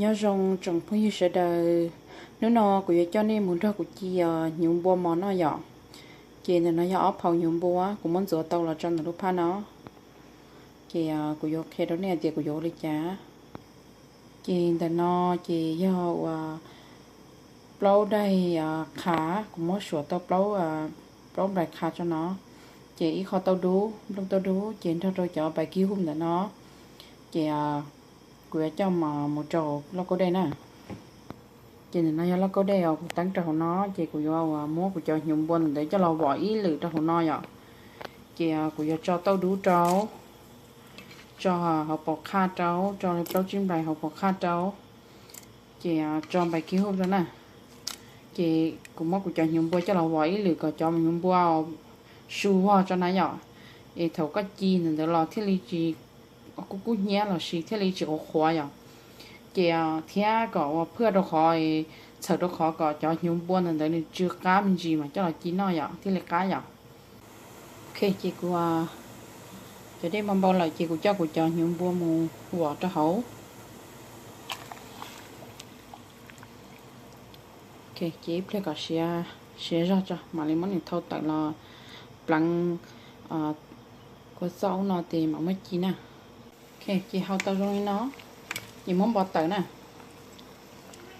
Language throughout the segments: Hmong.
Nyob zoo tsoom phooj ywg sawv daws, hnub no kuv yuav coj nej mus nrog kuv ci hnyuv npua mov noj yom. Ces ntawm no yog ob phaus hnyuv npua, kuv muab ntxuav tau los tso ntawm lub phab no. Ces kuv yuav qhia rau nej tias kuv yuav ua li cas. Ces ntawm no ces yog uas plaub daim qha, kuv muab suav tau plaub, plaub nplais qha tso no. Ces ib qho tauj dub, nplooj tauj dub, ces nrog rau cov npais kib hub ntawm no. Ces kuv yuav coj mus rau lauj kaub dej na. Ces ntawm no yog lauj kaub dej os, kuv teeb rau hauv no, ces kuv yuav uas muab kuv cov hnyuv npua ntawd coj los vom ib lwm rau hauv no yom. Ces kuv yuav tso tauj dub rau, tso hauv paus qhaj rau, tso li plaub tsib nplais hauv paus qhaj rau, ces tso npais kib hub rau na. Ces kuv muab kuv cov hnyuv npua coj los vom ib lwm kom cov hnyuv npua su vog tso na yom. Es thaum koj ci ntawd los thiaj li tsis kub kub hnyiab lossis thiaj li tsis qhuav qhuav yom. Ces thiab kom ua phwj rau qhov, txhawm rau qhov kom cov hnyuv npua ntawd ntawd nws tsw qab me ntsis mas coj los ci noj yom thiaj li qab yom. Ok, ces kuv cov dej npau npau lawm ces kuv coj kuv cov hnyuv npua mus vom rau hauv. Ok, ces ib pliag kom siav, siav zog tso mam li muab nws thau tawm los pleev kua txoj ub no ces mam muab ci na. Ok, ces hau tau zoo li no, ces muab npo tawm na,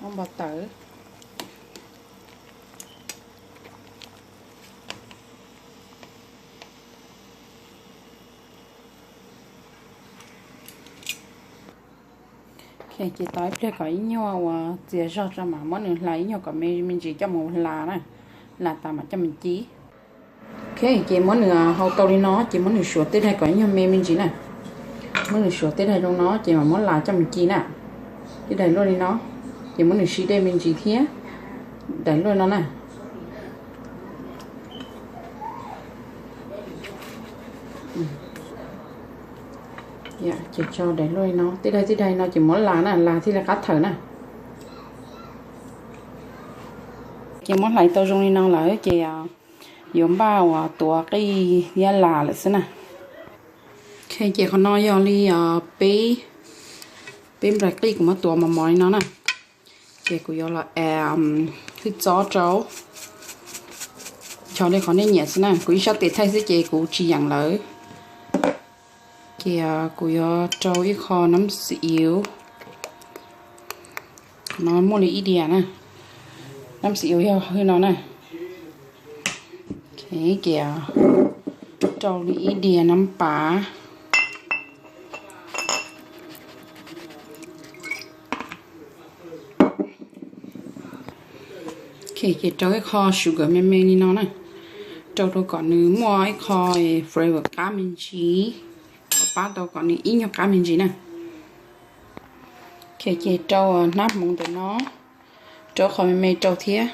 muab npo tawm. Ok, ces tos ib pliag kom ib nyuag uas txias zog tso mam muab nws hla ib nyuag kom me me ntsis coj mus hla na, hla tas mam coj mus ci. Ok, ces muab nws hau tau li no ces muab nws suav tej daim kom ib nyuag me me ntsis na. Muab nws suav tej daim zoo no ces mam muab las coj mus ci na. Tej daim luaj li no, ces muab nws siv dej me ntsis thiab, daim luaj no na. Ces tso daim luaj li no, tej daim tej daim no ces muab las na, las thiaj li qab thawm na. Ces muab hlais tau zoo li no lawm ces yuav npaj uas tuav qij thiab las lawm xwb na. Ok, ces qhov no yog li peb, peb nplais qij kuv muab tuav mos mos li no na. Ces kuv yuav los add hwj txob rau, nchos li qhov nej nyiam xwb na, kuv ib sab tes thaij xwb ces kuv tsis yeem lawv. Ces kuv yuav rau ib qho nab xim iv, no muaj li ib diav na, nab xim iv yog hwj no na. Ces rau li ib diav nab pas. Ok, ces rau ib qho sugar me me li no na, rau rau kom nws muaj ib qho flavor qab me ntsis, kom pab tau kom nws ib nyuag qab me ntsis na. Ok, ces rau hnab hmoov ntawm no, rau qho me me rau thiab.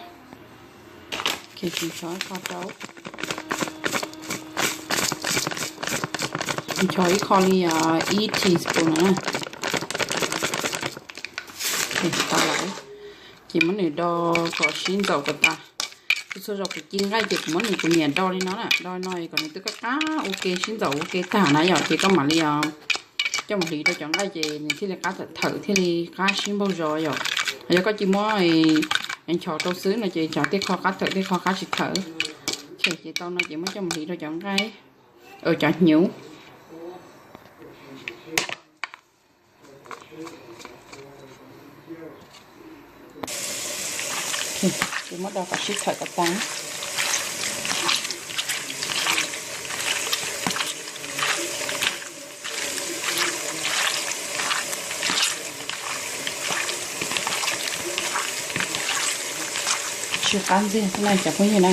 Ok, tsis ncho ib qho rau, ncho ib qho li ib teaspoon no na. Tau lawm, ces muab nws do kom sib ntxaum kom tas. Txhua txhua zaus kuv ci nqaij ces kuv muab nws kuv niam do li no na, do li no kom nws twb qab qab ua ke sib ntxaum ua ke tag na yom, ces koj mam li coj mus hliv rau cov nqaij ces nws thiaj li qab thawm thawm thiaj li qab sib npaug zos yom. Yog koj cia muab nchos rau xwb no ces nchos tej qho qab thawm tej qho qab tsis thawm. Ces tau no ces muab coj mus hliv rau cov nqaij, cov hnyuv. Ces muab do kom sib thawm kom tas. Tsw qab ntxiag xwb na cov phooj ywg na.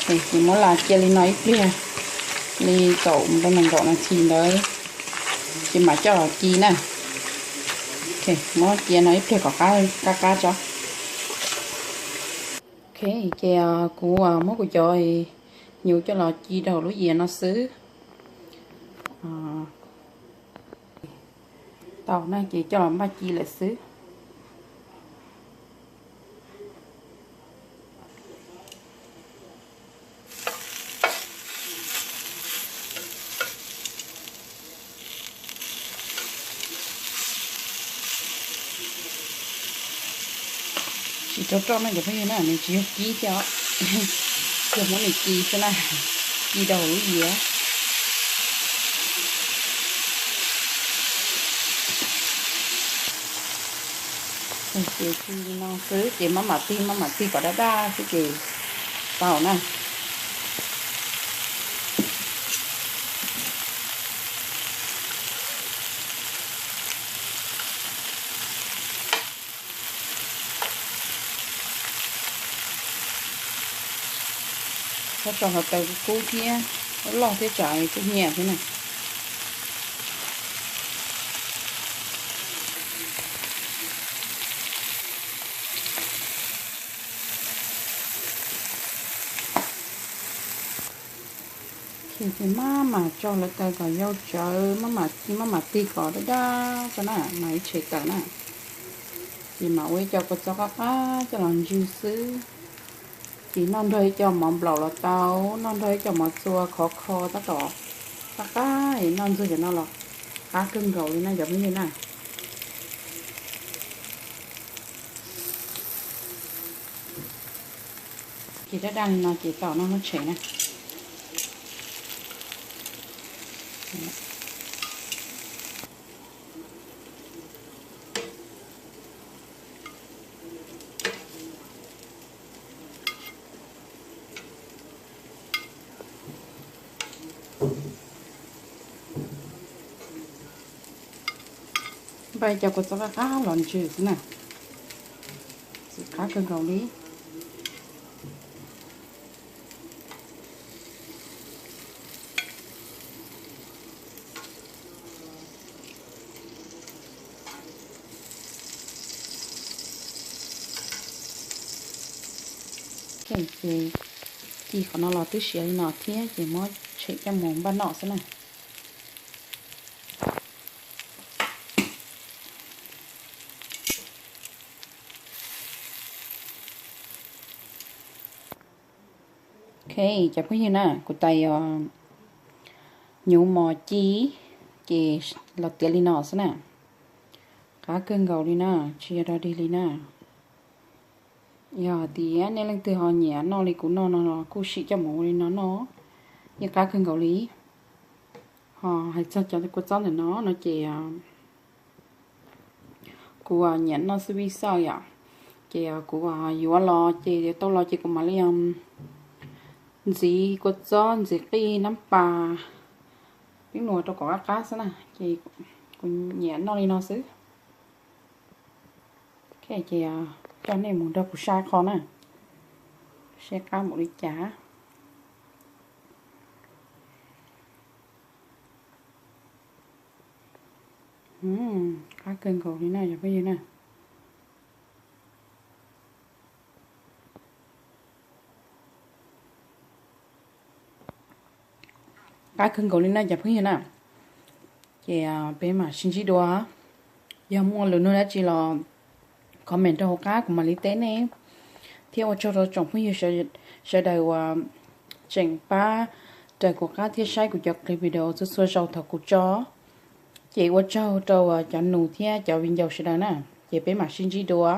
Ces muab las cia li no ib pliag, li kaum mus rau nees nkaum nas this ntawd, ces mam coj los ci na. Muab cia no ib pliag kom qab qab tso. Ok, ces kuv muab kuv cov hnyuv coj los ci rau lub iav no xwb. Tau na, ces coj los npaj ci lawm xwb. Rau roj no cov phooj ywg na, nws tsis yog kib thiab, yog muab nws ci xwb na, ci rau hauv lub yias. Ces ci no xwb ces maj mam tig maj mam tig kom daj daj xwb ces tau na. Txhob tso hluav taws kub thiab, loj thiab tsam kuj nyiam thiab na. Ces maj mam tso hluav taws kom yau tsawv, maj mam tig kom daj daj xwb na, mas ib tshem tawm na. Ces mam ua ib co kua txob qab qab coj los ntswg xwb. Ces noj nrog ib co mov nplaum los tau, noj nrog ib co mov txua khov kho tab tom qab qab, noj ntxuag cov no los qab kawg nkaus li na cov phooj ywg na. Ces daj daj li no ces tau no muab tshem na. Npaj cov kua txob qab qab los ntswg xwb na, qab kawg nkaus li. Ces ci qhov no los twb siav li no thiab ces muab tshem coj mus npaj noj xwb na. Ok, cov phooj ywg na, kuv tais yog hnyuv mos ci ces los tiav li no xwb na. Qab kawg nkaus li na, tsis yog dog dig li na. Yog hais tias nej leej twg ho nyiam noj li kuv noj no los kuj sim coj mus ua li no noj, yeej qab kawg nkaus li. Ho hais txog cov kua txob ntawm no no ces kuv nyiam noj xwb vij xawj yom, ces kuv yuav los ces tau los ces kuv mam li ntxiv kua txob ntxiv qij nab pas pib nua rau kom qab qab xwb na, ces kuv nyiam noj li no xwb. Ces coj nej mus nrog kuv saib qhov na, saib qab npaum li cas. Qab kawg nkaus li na cov phooj ywg na. Qab kawg nkaus li na cov phooj ywg na. Ces peb mam sib ntsib dua. Yog muaj lus nug dab tsi los comment rau hauv qab kuv mam li teb nej. Thiab ua tsaug rau tsoom phooj ywg sawv daws uas tseem pab raws kuv qab thiab saib kuv cov clip video txhua txhua zaus thaum kuv tso. Ces ua tsaug rau cov nus thiab cov viv ncaus sawv daws na. Ces peb mam sib ntsib dua.